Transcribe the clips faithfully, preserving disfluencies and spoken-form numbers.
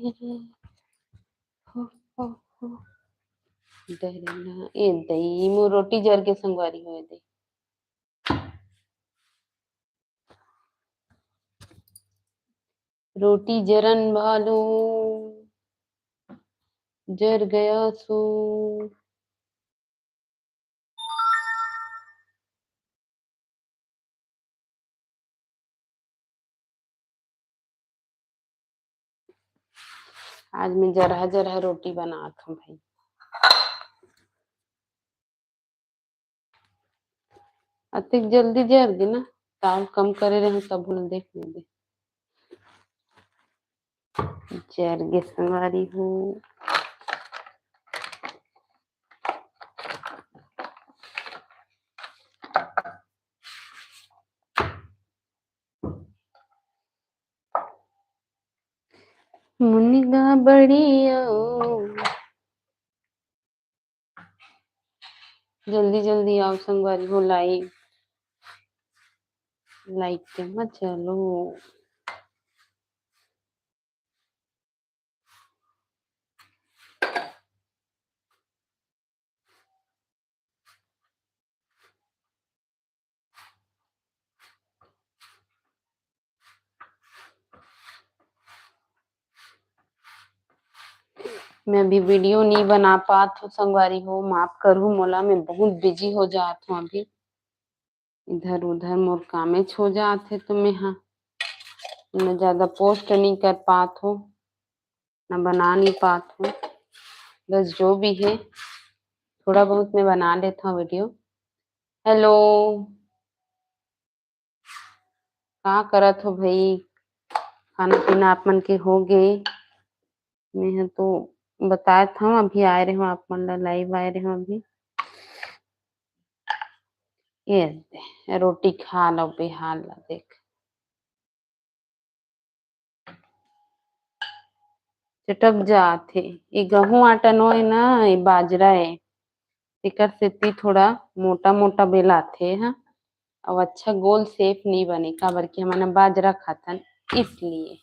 हो, हो, हो। दे रे ना, ए दई, मोर रोटी जर गे संगवारी हो, ए दई। रोटी जरन भालू, जर गया सू। आज मैं जरहा जरहा रोटी बनात हूँ भाई। अतिक जल्दी जर गे ना, ताव कम करे रहे तब हम देख लेंगे। जर गे संगवारी हो। मुनिगा बड़ी आओ। जल्दी जल्दी आओ संगवारी हो, लाइव, लाइव के मत चलो। मैं अभी वीडियो नहीं बना पात हूँ संगवारी हो, माफ करहू मोला, मैं बहुत बिजी हो जात हूँ अभी। इधर उधर मोर कामेच हो जात हे, तो मैं हा मैं ज्यादा पोस्ट नहीं कर पात हूँ, ना बना नहीं पात हूँ। बस जो भी है, थोड़ा बहुत मैं बना लेता हूँ वीडियो। हेलो, का करत हो भाई? खाना पीना आप मन के हो गे? मैं ह तो बताए था, अभी आए रहे हो आप मन ला, लाइव आए रहे हो अभी। ये दे, रोटी खा लो, बेहाल ला देख। चटक जात हे। ये गहूं आटा नो है ना, ये बाजरा है, तेकर सेती थोड़ा मोटा मोटा बेलाथे ह, अउ अच्छा गोल शेप नहीं बने, काबर कि हमन ह बाजरा खाथन, इसलिए।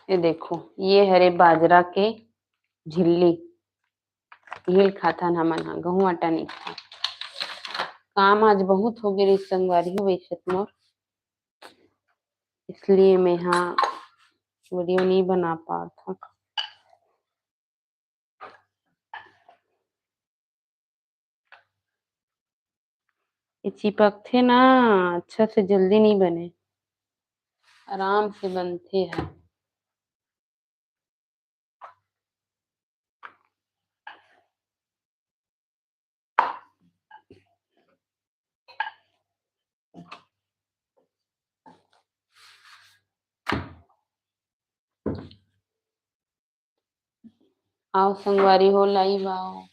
ये देखो, ये हरे बाजरा के झिल्ली, झिल खाथन हमन ह, गहूं आटा नहीं खा। काम आज बहुत हो गए रे संगवारी हो, वैसे तो मोर, इसलिए मैं हा वीडियो नहीं बना पात हूँ। ये चिपकथे ना, अच्छा से जल्दी नहीं बने, आराम से बनथे ह। आओ संगवारी हो, लाइव आओ।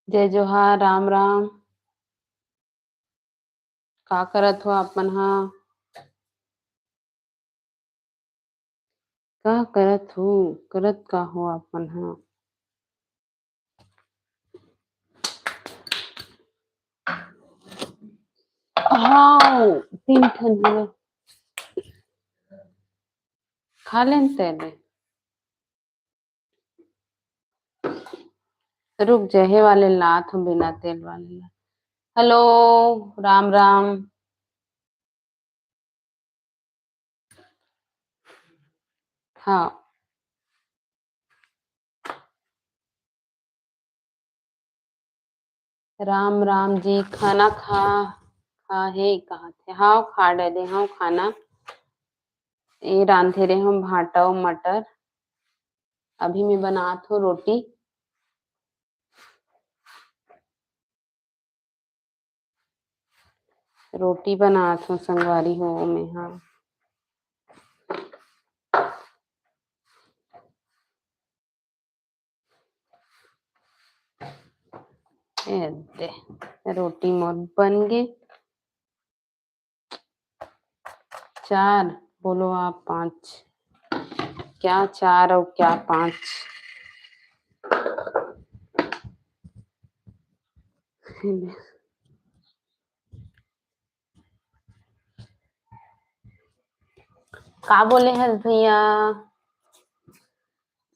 जय जोहार, राम राम। का करत हो आप मन ह? का करत हो? करत का हो आप मन ह? हाँ, तीन ठन हवे। खा लेन तेले। रुक जा, हे वाले लात हूँ बिना तेल वाले ला। हेलो, राम राम। हाँ। राम राम जी, खाना खा, खा हे कहा थे? हाँ, खा डरे हूँ खाना। ये रांधे रहे हूँ भाटा अउ मटर। अभी मैं बनात हूँ रोटी। रोटी बनात हूँ संगवारी हो मैं हा। ए दे, रोटी मोर बन गे। चार, बोलो आप पाँच। क्या चार और क्या पाँच? का बोले हस भैया?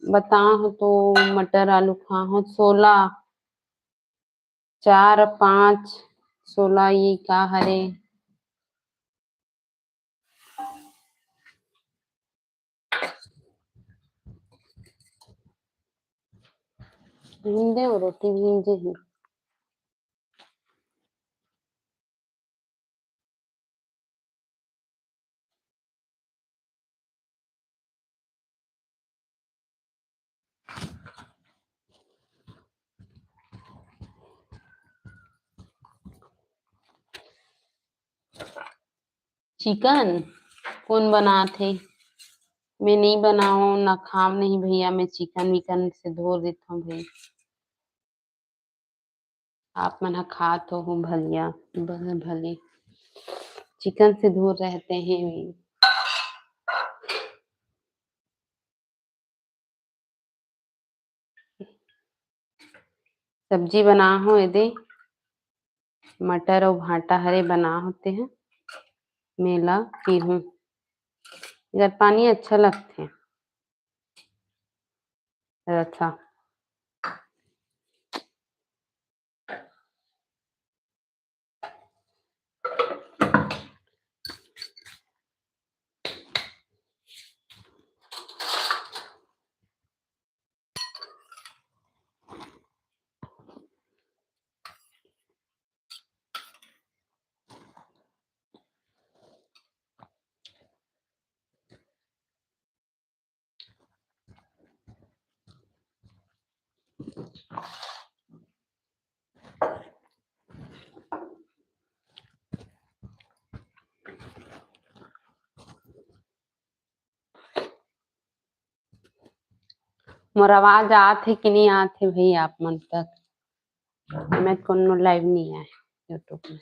बता हो तो मटर आलू खा हो सोला। चार पाँच सोला ये का हरे? भून दे और रोटी भून दे। चिकन कोन बनात हे? मैं नहीं बनाओ ना खाम नहीं भैया, मैं चिकन विकन से धोर देथों भाई। आप मन ह खात हो भलिया, भले, भले। चिकन से दूर रहते हैं। सब्जी बना हो एदे, मटर अउ भांटा हरे बना होते हैं। मेला पीहूं, इधर पानी अच्छा लगते हैं। अच्छा। मोर आवाज आत हे कि नहीं आत हे भाई आप मन तक? मैं कोनो live नहीं आए YouTube में।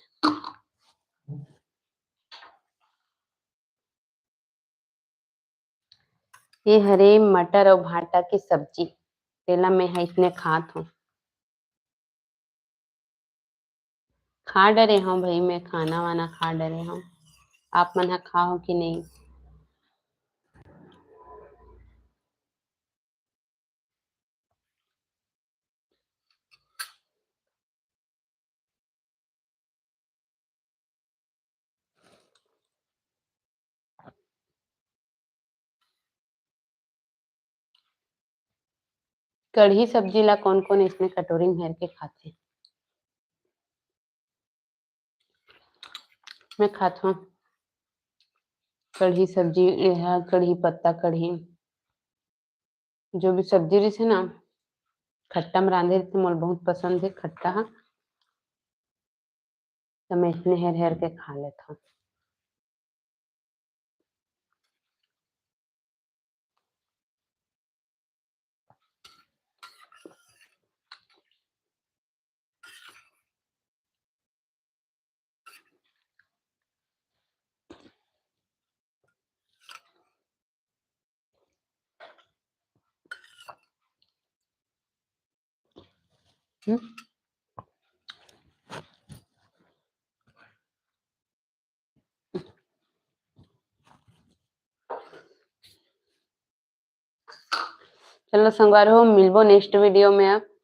ये हरे मटर अउ भांटा के सब्जी, तेला मैं ह इसने खात हूँ। खा डरे हूँ भाई, मैं खाना वाना खा डरे हूँ। आप मन ह खाओ कि नहीं? कढ़ी सब्जी ला कौन-कौन इसने कटोरी में हेर के खाथे? मैं खाथों कढ़ी सब्जी, एहा कढ़ी पत्ता कढ़ी, जो भी सब्जी रहिथे ना, खट्टा में रांधे रहिथे, मोला बहुत पसंद हे खट्टा ह, त मैं इसने हेर हेर के खा लेथों। हम्म। चलो संगवारी हो, मिलबो नेक्स्ट वीडियो में। अब